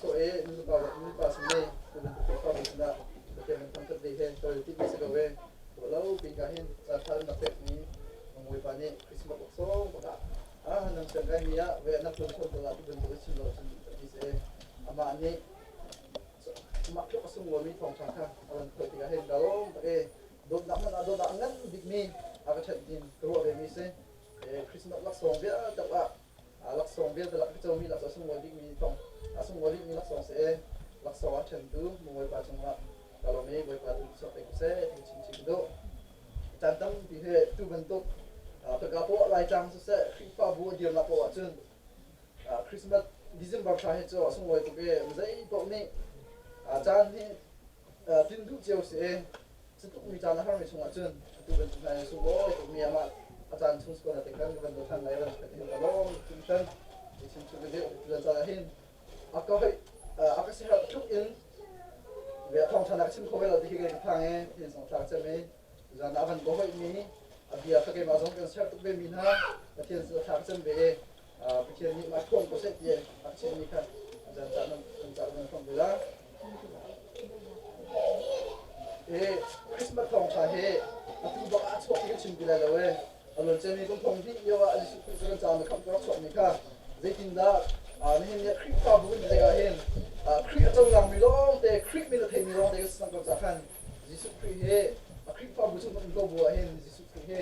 sawh i nulepa nulepa sin le tu bantuk Khrihfabu sinah Pathian kan thangṭhat ve he tawlrel ti mi si ko e. Ruah lo pin ka hin caan ṭha in rak pekmi Bawipa nih Christmas laksawng pakhat ah nan siang kai mi ah ve nak tlun khom ah tu bantuk chim lo cun ti si. Amah nih amah tluk a sunglawi thawngṭha kha a van phuah tikah hin ka lawm tak e. Dawtnak hmanh ah dawtnak a ngan bikmi a ka ṭhenh in ka ruah ve mi si. Christmas laksawng vialte ah laksawng vialte lak ka comi laksawng a sunglawi bikmi thawng a sunglawi bikmi laksawng si e. Laksawng a ṭhentu Bawipa cungah ka lawm i Bawipa tu chuak te ko seh ti chim chih ka duh. Caan tampi he tu bantuk khaka poah Laitlang siseh Khrihfabu a dirnak poah ahcun Christmas December thla hi cu a sunglawi tuk i zei paoh nih caan hi tlin duh cio si i cu tukmi caan a harmi chungah cun atu bantuk hna in sunglawi tukmi amah a caan chung skon a te kan van do than lai van ka tin ka lawm tum shan ti chim chu ka deuh tu caan ah hin a ka hoi a ka siherh tluk in ve thawngṭha nak chim kho ve lo ti khi ka phang e thin song thlak cem i zan ah van ka hoi mi a bia kha keimah zong kan share tuk ve mi hna Pathian cu thlak cem ve e Pathian nih mah thuam ko seh ti a chim mi kha zan ca nan kan ca nan hrom ve la e Christmas thawngṭha he atu bak ah chuak ti kan chim ti lai lo e a luan ciami kum thong hnih lio ah Jesuh Khrih cu kan caah na khamh ka rak chuakmi kha zeitindah nihin ni Khrihfabu kan ti tikah hin Khrih a cohlangmi lawngte Khrih min a theimi lawngte kan si cang ko caah khan Jesuh Khrih hi a Khrihfabu chung kan um ko bu ah hin Jesuh Khrih hi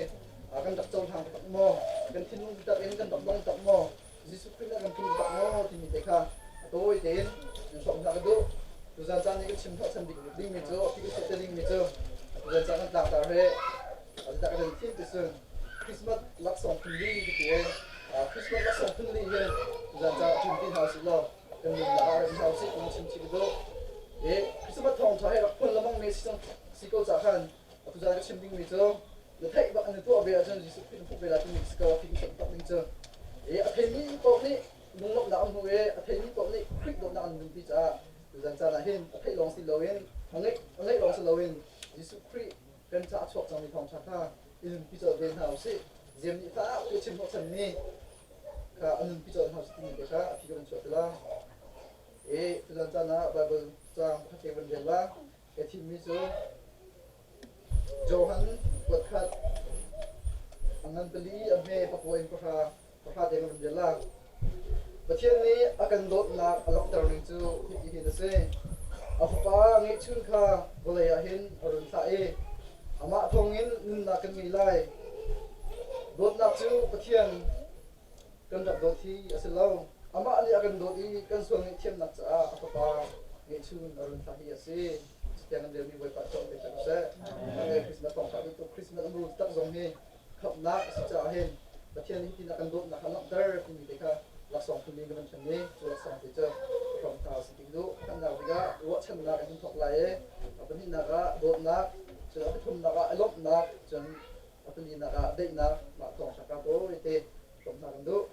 kan rak cohlang tak maw kan thinlung tak in kan rak dong tak maw Jesuh Khrih nih kan tlung tak maw timi te kha a tawi tein in hrawm hna ka duh. Tuzan caan i ka chim hnawhchan bik dingmi cu a phi ka dingmi cu tuzan caan kan tlangtar he zeidah ka thim ti cun Christmas laksawng phun li ka ti i Christmas laksawng phun li hi tuzan caan ah ṭum ti hna usih law kan nunnak ah rem hna usih ti chim chih ka duh. I Christmas thawngṭha he rak phun lengmang mi si ko cah khan tuzan ka chim dingmi cu na theih bak an tuah ve ahcun Jesuh Khrih na hmuh ve lai timi si ko a phi ka tak ding cu. I a theimi paoh nih lunglawmhnak an hmu i a theimi paoh nih Khrih dawtnak an nunpi caah tuzan caan ah hin a theih lawng si loin a ngeih lawng si loin Jesuh Khrih kan caah a chuak cangmi thawngṭha kha i nunpi colh ve hna usih. Ziam nih fak ti chim hnawhchanmi kha a nunpi colh hna usih timi te kha a phi ka van chuah ti la. I tuzan caan ah Baibal caang pakhat te van rel la. Ka thimmi cu Johan kuatkhat a ngan pali a hme pakua in pahra pahra te kan van rel la. Pathian nih a kan dawtnak a langhter ning cu hitihin a si. A Fapa ngeihchun kha vawlei ah hin a run thlah i amah thawngin nunnak kan ngei lai. Dawtnak cu Pathian kan rak dawt hi a si lo. Amah nih a kan dawt i kan sual ngaihthiamnak caah a Fapa ngeihchun a run thlah hi a si. Tiang kan relmi Bawipa cu an pe cang seh. Christmas thawngṭha nih tuk Christmas an ru tak zong hi khamhnak a si caah hin Pathian nih hitin a kan dawtnak kha langhter timi te kha laksawng phun in ka van ṭhen i cu laksawng te cu hrawm hna si ti duh. Khamhnak tikah ruahchannak in kan thawk lai i a pahnihnak ah dawtnak, cun a pathumnak ah lawmhnak, cun a palinak ah daihnak mah thawngṭha ka tawi te hrawm hna kan duh.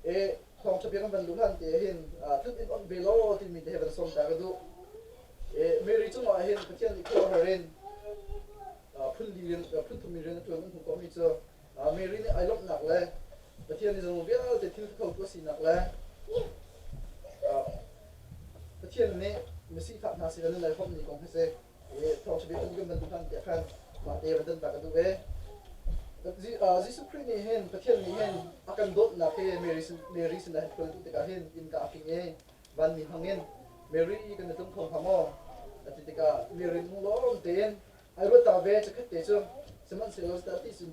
E thawngṭha bia kan van luh hlan te hin tlun in on ve law timi te he van sawm ta ka duh. E Mary cungah hin Pathian nih khuaruahhar in phun li rian phun thum rian a ṭuan kan hmuh khawhmi cu Mary nih ai lawmhnak le Pathian nih zeizong vialte thil khotu a sinak le Pathian nih misifak hna sin a nun ai hrawmmi kong hi si. Thawngṭha bia kan van duh hlan tiah khan mah te van dan ta ka duh e. Jesuh Khrih nih hin Pathian nih hin a kan dawtnak hi Mary sin Mary sinah hin khual duh tikah hin innka a king i vanmi hmangin Mary kan i tlung kho hnga maw? A ti tikah Mary lunglawm tein ai ruat ta ve chakhat te cu sihmanhsehlaw ta ti cun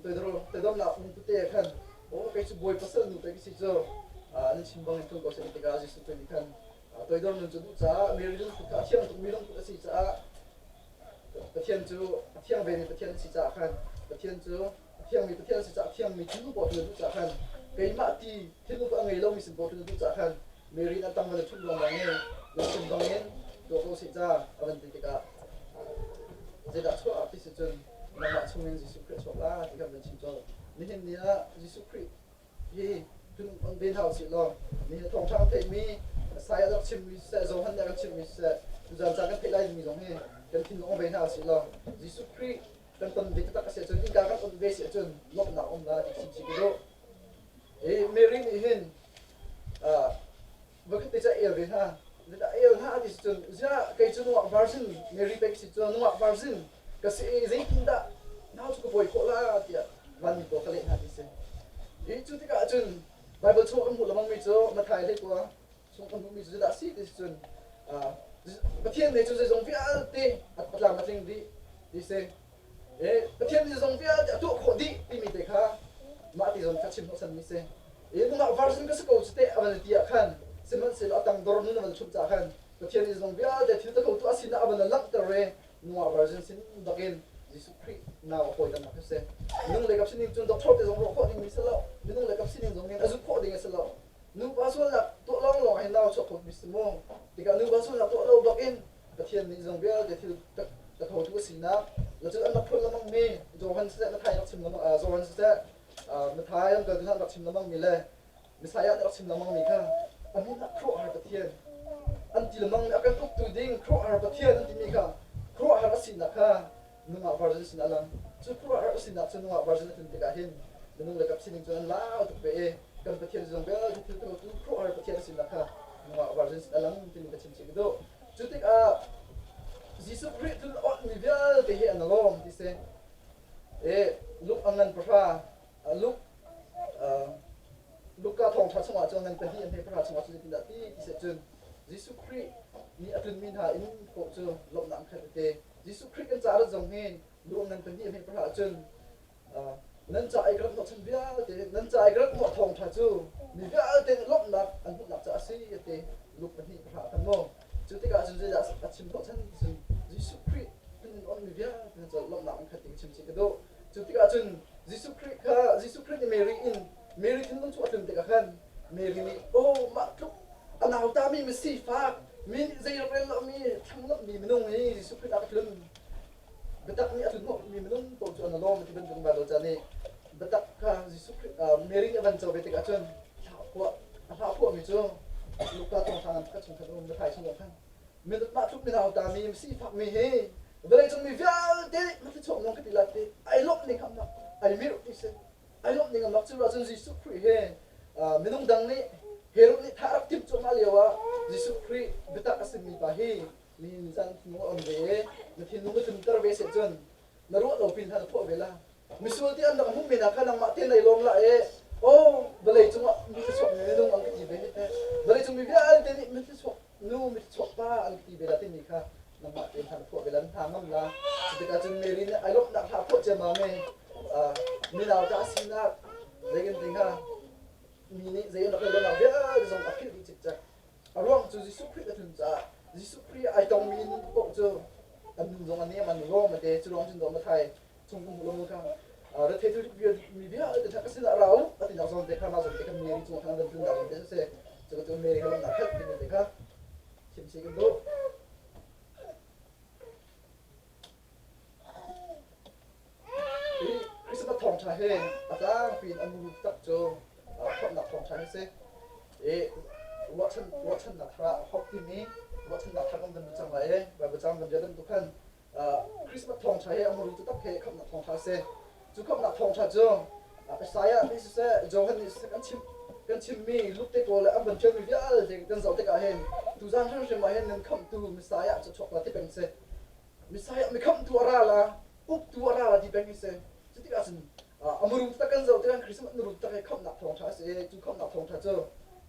toidornak lungput te khan aw kei cu bawi pasal nu pe ka si cu nan chim bangin tlung ko seh tikah Jesuh Khrih nih khan toidor nun cu duh caah Mary lungput kha a thiang tukmi lungput a si caah Pathian cu a thiang vemi Pathian a si caah khan Pathian cu a thiangmi Pathian a si caah a thiangmi thinlung paoh na duh caah khan keimah ti thinlung a ngei lomi sin paoh na duh caah khan Mary na tang van ṭhut ruangmang i na chim bangin tuah ko seh ca a van ti tikah zeidah chuah ti si cun nangmah chungin Jesuh Khrih a chuak la ti kha van chim colh. Nihin ni ah Jesuh Khrih hi tun on ve hna usih law nihin thawngṭha kan theihmi Isaiah rak chimmi siseh Johan nih a kan chimmi siseh tuzan caan kan theih lai dingmi zong hi kan thinlung ve hna usih law Jesuh Khrih kan ton ve taktak a si ahcun innka kan on ve si ahcun lawmhnak um la ti chim chih ka duh. Hi Mary nih hin. Voikhat te cu a el ve hna. A el hna a ti si cun ziah kei cu nungak virgin Mary pek si cu nungak virgin ka si i zeitindah nau cu ka pawi khawh la tiah vanmi pawl ka leh hna ti si. Hi cu tikah cun Bible chung kan hmuh lengmang mi cu Matthai hlei kua chung kan hmuh mi cu zeidah a si ti si cun Pathian nih cun zeizong vialte a tlam a tling dih ti si. Pathian nih zeizong vialte a tuah khawh dih timi te kha mah ti zong kha chim hnawhchan mi si. Nungak virgin ka si ko cu teh a van ti ah khan sihmanhsehlaw a tangdor nun a van chumh caah khan Pathian nih zeizong vialte thil te kho tu a sinah a van langhter i nungak virgin sin bakin Jesuh Khrih nau a pawi nak a si. Minung lei kap sining cun doctor te zong ruah khawh ding mi si lo. Minung lei kap sining zong in a zumh khawh ding a si lo. Nupa sualnak tuah lawnglawng ah hin nau chuak kho mi si mu. Tikah nupa sualnak tuah lo bak in Pathian nih zong vialte thil ka thotu a sinak la cun an rak phul lengmang mi Johan siseh Mathai rak chim lengmang Johan siseh Mathai an kal rak chim lengmang mi le Messiah nih rak chim lengmang mi kha a min ah khuaruahhar Pathian an ti lengmang mi a kan uktu ding khuaruahhar Pathian an timi kha khuaruahhar a sinak kha nungak virgin sin a lang. Cu khuaruahhar a sinak cu nungak virgin a tlun tikah hin minung le kap sining cu an lau tuk ve i kan Pathian zong vialte thil tu khuaruahhar Pathian a sinak kha nungak virgin sin a lang timi ka chim chih ka duh. Cu tikah Jesuh Khrih tlun awnh mi vialte hi an lawm ti si. E Luke a ngan pahra Luke Luka thawngṭha chungah cun ngan pahnih an hei pahra chungah cun zeitindah ti ti seh cun Jesuh Khrih nih a tlunmi hna inn paoh cu lawmhnak an khat tete. Jesuh Khrih kan ca rat zong hi lu ngan pahnih an hei pahra ahcun nan ca i ka rat hnawhchan vialte nan ca i ka rat hnawh thawngṭha cu mi vialte nih lawmhnak an hmuhnak caah a si a ti. Luke pahnih pahra khan maw. Cu tikah cun zeidah a chim hnawhchan ti cun Jesuh Khrih an in onmi vialte hna cu lawmhnak an khat ti ka chim chih ka duh. Cu tikah cun Jesuh Khrih kha Jesuh Khrih nih Mary in Mary thinlung cu a tlun tikah khan Mary nih oh mah tluk a nautami misifak mi nih zei rak rel lomi thlanglamhmi minung hi Jesuh Khrih ah ka tlun biatak nih a tlun hnawhmi minung paoh cu an lawm ti bantuk Bible ca nih biatak kha Jesuh Khrih Mary nih a van co ve tikah cun a hla phuahmi cu Luka thawngṭha ngan pakhat chung khan um Matthai chung khan mah tluk minau tami sifakmi hi vawleicung mi vialte nih thluachuah nung ka ti la ti ai lawmh ning ham ai mirh ti si ai lawmh ning mak cu ahcun Jesuh Khrih he minung dang nih Herod nih thah rak timh cuahmah lio ah Jesuh Khrih biatak a simi pa hi mi zan thinlung a um ve na thinlung na tlunter ve seh cun na ruah lo pin hna na phuah ve la misual ti an rak hmuh men ah khan nangmah te nei lawm la e oh vawlei cungah mi thluachuak mi minung an ka ti ve hi te vawlei cung mi vialte nih mi thluachuak nu mi thluachuak pa an ka ti ve la timi kha nangmah te hna na phuah ve la na hna ngam la cutikah cun Mary nih ai lawmhnak hla phuah ciammam e minau ta sinak zei kan ti hnga mi nih zei an rak rel vialte zong a philh dih cikcek A ruang cu Jesuh Khrih a tlun caah Jesuh Khrih ai tongmi nun paoh cu an nun zong a nem an rawm a te cu ruang cun dawm a thai chung kum lo kha rethei thil mi vialte hna ka sinah ra u a tinak zawn te kha mah zawn te kha Mary cung khan an tlun nak zawn te si cu cu Mary kha lawmnak khat timi te kha chim si kan duh. Hi Christmas thawngṭha hi a tlangpi in an muru tak cu khamhnak thawngṭha hi si. I ruahchannak thar ah hope timi ruahchannak thar kan van lut cang lai i Bible cang van rel bantuk khan Christmas thawngṭha hi a muru taktak hi khamhnak thawngṭha a si. Cu khamhnak thawngṭha cu Isaiah nih siseh, Johan nih siseh kan chim kan chimmi Luke te pawl le an van ṭialmi vialte kan zoh tikah hin tuzaan hrimhrim ah hin nan khamhtu Messiah cu chuak la ti peng si. Messiah mi khamhtu a ra la, uktu a ra la ti peng hi si. Cu tikah cun a muru tak kan zoh tikah Christmas muru tak hi khamhnak thawngṭha a si i cu khamhnak thawngṭha cu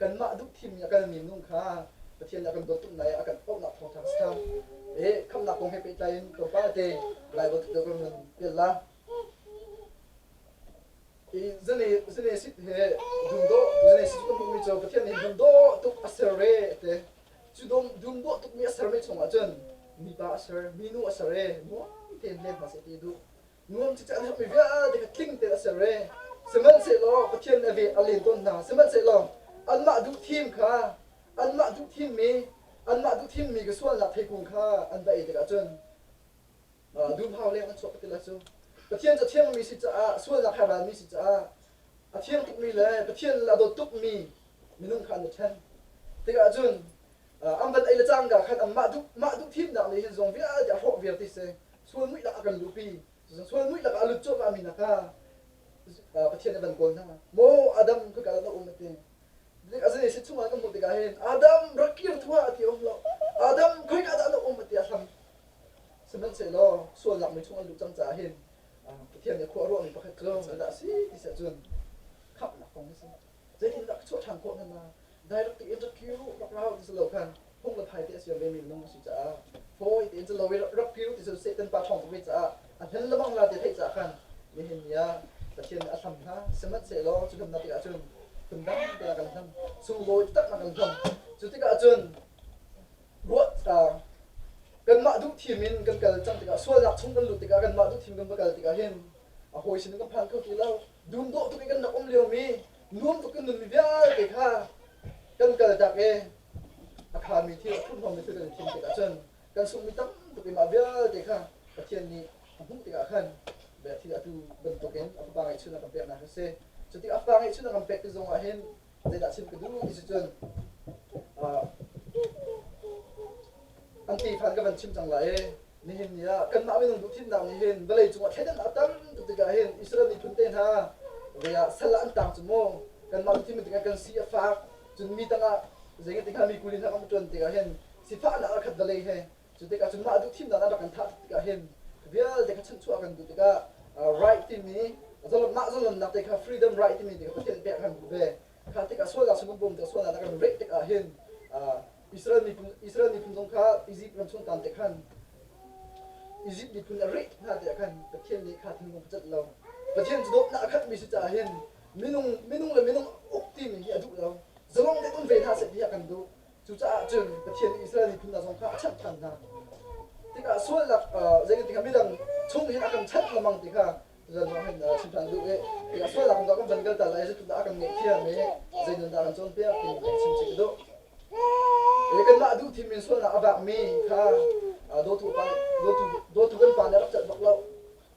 kanmah duh thimmi a kalmi minung kha Pathian nih a kan dawt tuk na i a kan auhnak thawngṭha a si ṭhan. I khamhnak kong he pehtlai in tlawmpal te Bible tuk deuh kan van pial la. I zane zane sit he dumdawh zane sit kan hmuhmi cu Pathian nih dumdawh tuk a ser re te. Cu dum dawh tukmi a sermi chungah cun mipa a ser, minu a ser i nuam tein leng hna seh ti a duh. Nuam cu an herhmi vialte kha tling tein a ser i sihmanhsehlaw Pathian nih a ve a len tawn hna. Sihmanhsehlaw anmah duh thim kha anmah duh thimmi anmah duh thimmi ka sualnak theikung kha an va ei tikah cun dumhau leng an chuak ka ti lai cu. Pathian cu a thiangmi si caah sualnak he ralmi si caah a thiang tukmi le Pathian le a dawt tukmi minung kha an i ṭhen. Tikah cun an van ei le cangka khan anmah duh mah duh thimnak nih hin zong vialte a hrawh viar ti si. Sual muih lakah kan luhpi. Sual muih lakah a lut cuahmah mi hna kha Pathian nih a van kawl hna. Maw Adam khika ah na um a ti. A si chungah kan hmuh tikah hin Adam rak kir thuah ti um lo. Adam khoika dah na um ti a hlam. Sihmanhsehlaw sualnak mi chung an luh cang caah hin Pathian nih khua a ruahmi pakhat cu zeidah a si ti si ahcun khamhnak kong a si. Zeitindah ka chuah ṭhan khawh hna na direct tein rak kir u rak ra u ti si lo khan phung le phai te a siam ve mi minung a si caah fawi tein si lo i rak kir u ti cu Satan pa ṭhawng tuk ve caah a hlen lemang la ti theih caah khan nihin ni ah Pathian nih a hlam hna. Sihmanhsehlaw cu hlamnak tikah cun phundang te a kan hlam, sunglawi taktak a kan hlam. Cu tikah cun ruah kanmah duh thim in kan kal cang tikah, sualnak chung kan luh tikah, kanmah duh thim kan va kal tikah hin a hawi sin kan phan kho ti lo. Dum dawh tuk i kan rak um liomi, nuam tuk kan nunmi vialte kha kan kal tak i a khami thil, a thurhnawmmi thil kan i thim tikah cun kan sunghmi tam tuk i mah vialte kha Pathian nih a hmuh tikah khan thil atu bantukin a fapa ngeihchun a kan peknak a si. Cuti a fapa ngeihchun a kan pek ti zongah hin zeidah chim ka duh ti si cun an ti phan ka van chim cang lai i nihin ni ah kanmah minung duhthimnak nih hin vawlei cungah thleidannak a tam tuk tikah hin Israel miphun te hna vei ah sal ah an tang cu mu. Kanmah duhthim tikah kan si a fak, cun mi tangah zei tikah mi kuli hna kan ṭuan tikah hin sifahnak a khat vawlei he. Cu tikah cun mah duhthimnak an rak kan thah tuk tikah hin vialte kha chanchuah kan duh tikah right timi mah zalonnak te kha freedom right timi te kha Pathian pek kan duh ve. Kha tikah sualnak chung kan bawm tikah sualnak kan reh tikah hin Israel miphun zong kha Egypt ram chung tan te khan Egypt miphun a reh hna tiah khan Pathian nih kha thinlung a cat lo. Pathian cu dawtnak a khatmi si caah hin minung le minung uk timi hi a duh lo. Zalong te um ve hna seh ti a kan duh. Cucaah cun Pathian nih Israel miphun hna zong kha a chanh ṭhan hna. Tikah sualnak zeitin midang chung hin a kan chanh lengmang ti kha zan zong hin chim ṭhan duh i tikah sualnak kong kan van kal ta lai, zeitindah a kan ngaihthiam i zei dah kan cawnpiak ti kan chim chih ka duh. Kanmah duh thim in sualnak a vakmi kha dawtu pa dawtu kan pa nih a rak celh bak lo.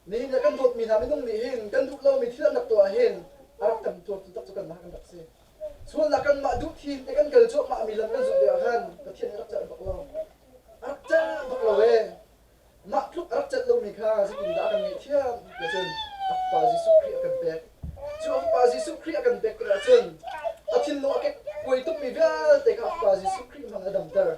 Nihin ah kan dawtmi hna minung nih hin kan duh lomi thil an rak tuah hin a rak tam tuartu tak cu kanmah kan rak si. Sualnak kanmah duh thim te kan kal cuahmahmi lam kan zulh tikah khan Pathian nih a rak celh bak lo. A rak celh bak lo ee. Mah tluk a rak celh lomi kha zeitindah a kan ngaihthiam ti cun a Fapa Jesuh Khrih a kan pek. Cu a Fapa Jesuh Khrih a kan pek tikah cun a thinlung a kekkuai tukmi vialte kha a Fapa Jesuh Khrih hmang a damter.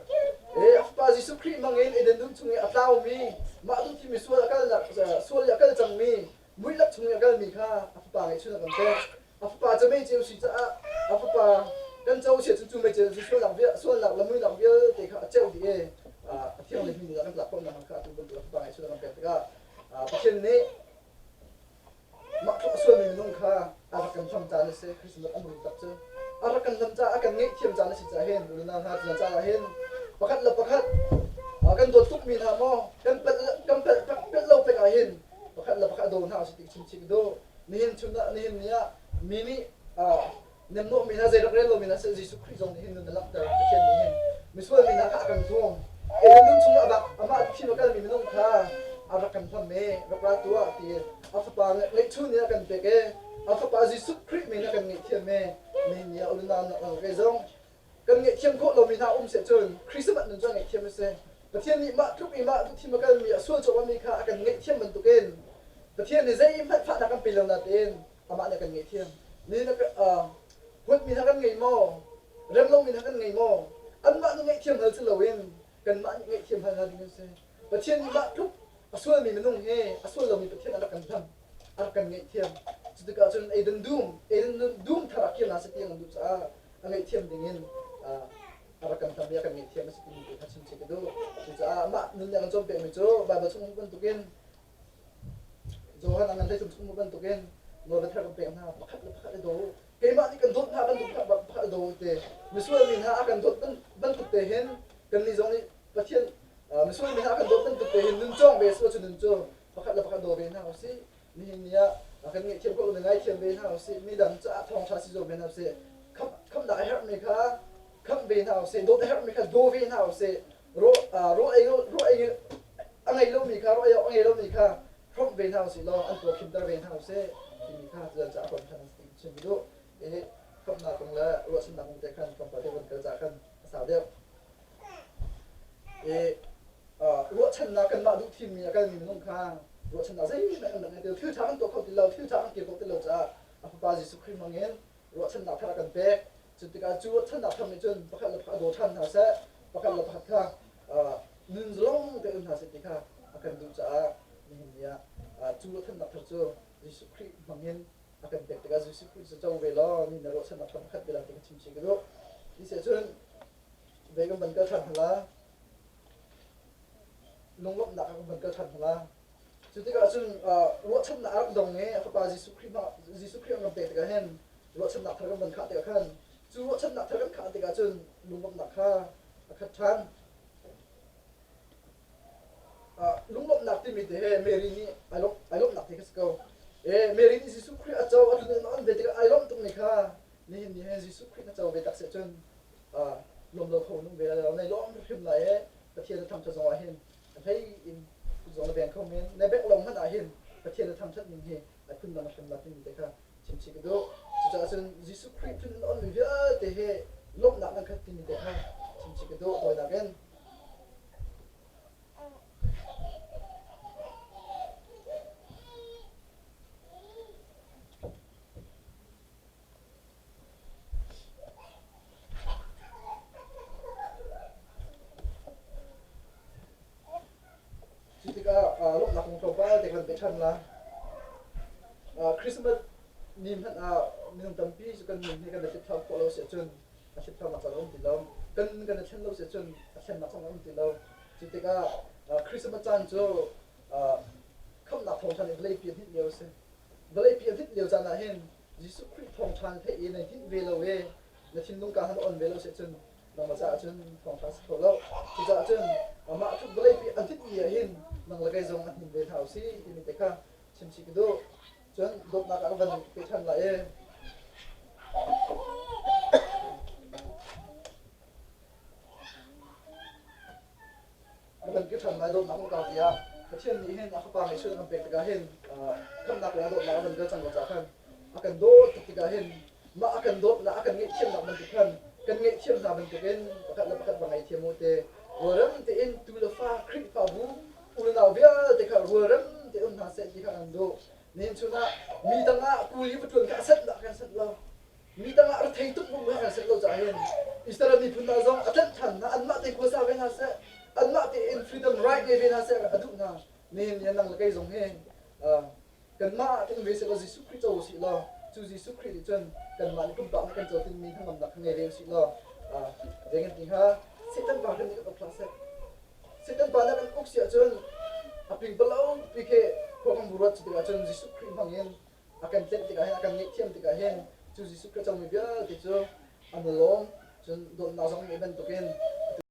Ee, a Fapa Jesuh Khrih hmang in Eden dum chung i a tlaumi, mah duh thimi sual a kalnak sual i a kal cangmi, muilak chung i a kalmi kha a Fapa ngeihchun a kan pek. A fapa cu mei ceu si caah a fapa kan co sia cu cu mei ceu cu sualnak le muihnak vialte kha a ceuh dih i a thianghlim mi kan tlak khawhnak kha atu bantuk a fapa ngeih sual kan pek tikah Pathian nih mah tluk a sualmi minung kha a rak kan hlam caan a si. Christmas an run tak cu a rak kan hlam caah, a kan ngaihthiam caan a si caah hin unau hna, cu caah hin pakhat le pakhat kan dawt tukmi hna maw kan pelh kan pelh pelh lo pek ah hin pakhat le pakhat daw hna usih ti chim chih ka duh. Nihin chun ah, nihin ni ah mi nih nemnawhmi hna, zei rak rel lomi hna seh, Jesuh Khrih zong nih hin nun a langhter. Pathian nih hin misual mi hna kha a kan zuam. Eden nun chung ah amah thim a kalmi minung kha a rak kan hlam i rak ra tuah ti a fapa ngeihchun in a kan pek i a fapa Jesuh Khrih min a kan ngaihthiam i nihin ni ah unau nak kei zong kan ngaihthiam khawh lomi hna um seh cun Christmas nun cu a ngaihthiam a si. Pathian nih mah tluk i mah duhthim a kalmi, a sual cuahmahmi kha a kan ngaihthiam bantukin Pathian nih zeihmanh fahnak kan pe lo nain amah nih a kan ngaihthiam. Ni na huatmi hna kan ngei maw? Rem lomi hna kan ngei maw? Anmah nih ngaihthiam hal si loin kanmah nih ngaihthiam hal hna ding an si. Pathian nih mah tluk a sualmi minung hi a sual lomi Pathian a rak kan hlam, a rak kan ngaihthiam. Cutikah cun Eden dum, Eden dum thar ah kir hna seh ti an duh caah a ngaihthiam dingin a rak kan hlam i a kan ngaihthiam a si timi te kha chim chih ka duh. Cucaah mah nun nih a kan cawnpiakmi cu Baibal chung bantukin Johan a ngan hlei chung bantukin nawl le thar kan pek hna, pakhat le pakhat i daw u. Keimah nih kan dawt hna bantuk pakhat i daw u te. Misual mi hna a kan dawt bantuk te hin kannih zong nih Pathian misual mi hna a kan dawt bantuk te hin nun cawng ve si cu nun cu pakhat le pakhat daw ve hna usih. Nihin ni ah kan ngaihthiam ko na ngaithiam ve hna usih. Midang caah thawngṭha si zaw ve hna usih. Khamhnak a herhmi kha khamh ve hna usih. Dawt a herhmi kha daw ve hna usih. Rawl ei a ngei lomi kha, rawl ei awk a ngei lomi kha hrawmh ve hna usih law an paw khimter ve hna usih timi kha tutan caah kong khan chim ka duh. I khamhnak kong le ruahchannak kong te khan tlawmpal te van kal caah khan a sau deuh. I ruahchannak kanmah duh thimmi a kalmi minung kha ruahchannak zeihmanh kan rak ngei ti lo. Thil ṭha kan tuah kho ti lo, thil ṭha kan kir kho ti lo caah a Fapa Jesuh Khrih hmangin ruahchannak thar a kan pek. Cu tikah cu ruahchannak tham nih cun pakhat le pakhat daw ṭhan hna seh, pakhat le pakhat kha nun zalong tein um hna seh ti kha a kan duh caah nihin ni ah cu ruahchannak thar cu Jesuh Khrih hmangin a kan pek tikah Jesuh Khrih cu co ve law ni na ruahchannak thar pakhat te lang ti ka chim chih ka duh. Ti seh cun ve kan van kal ṭhan hna Lunglawmhnak ah kan van kal ṭhan hna Cu tikah cun ruahchannak a rak dong i a fapa Jesuh Khrih Jesuh Khrih an kan pek tikah hin ruahchannak thar kan van khah tikah khan cu ruahchannak thar kan khah tikah cun lunglawmhnak kha a khat ṭhan. Lunglawmhnak timi te he Mary nih ai lawmhnak te kha si ko. Mary nih Jesuh Khrih a co a tlun in a on ve tikah ai lawmh tuk ni kha nihin ni he Jesuh Khrih na co ve tak seh cun lawm lo kho nung ve lai lo. Nei lawm hrim lai e Pathian na thangṭhat zong ah hin a hlei in zong na veng kho men. Na bek lo hmanh ah hin Pathian na thangṭhat ning hi a phundang a hrim la timi te kha chimchih ka duh. Cucaah cun Jesuh Khrih phun in a onmi vialte he lawmhnak nan khat timi te kha chimchih ka duh. Tawinak in. Cu tikah lawmhnak kong tlawmpal te kan pe ṭhan la. Christmas ni hmanh ah minung tampi cu kan nun hi kan i hlipthlau khawh lo si ahcun a hlipthlaunak caan a um ti lo. Kan kan i thlen lo si ahcun a thlennak caan a um ti lo. Cu tikah Christmas caan cu khamhnak thawngṭha nih vawleipi a hninh lio a si. Vawleipi a hninh lio caan ah hin Jesuh Khrih thawngṭha na theih i na hinh ve lo i na thinlung ka han on ve lo si ahcun nangmah caah cun thawngṭha si kho lo. Cucaah cun amah tluk vawleipi a hninh mi ah hin nang le kei zong a hnin ve hna usih timi te kha chimchih ka duh. Cun dawtnak ah ka van pe ṭhan lai i A kan ki ṭhan lai dawtnak kong kau tiah Pathian nih hin a Fapa ngeihchuah a kan pek tikah hin khamhnak le a dawtnak a van kal cang ko caah khan a kan dawt tuk tikah hin mah a kan dawtnak a kan ngaihthiamnak bantuk khan kan ngaihthiam hna bantukin pakhat le pakhat va ngaithiam u te rualrem tein tu le fa Khrihfabu u le nau vialte kha rualrem te um hna seh ti kha kan duh. Nihin chun ah mi dang ah kuli va ṭuan kha a sanh dah kan sanh lo. Mi dang ah rethei tuk bu kan set lo caah hin Israel miphun hna zong a tlanh ṭhan hna anmah te khuasa ve hna seh anmah tein freedom right ngei ve hna seh a duh hna nihin ni nang le kei zong hi kanmah tein ve seh law Jesuh Khrih co usih law cu Jesuh Khrih nih cun kanmah nih pumpak nih kan co tinmi hnangamnak kha ngei ve usih law zei kan ti hnga Satan pa hrim nih kan uk hlah seh Satan pa nih kan uk si ahcun a ping palo pi khi khua kan bu ruat cu tikah cun Jesuh Khrih hmang in a kan tlenh tikah hin a kan ngaihthiam tikah hin cu Jesuh Khrih comi vialte cu an i lawm cun dawtnak zong ngeih bantukin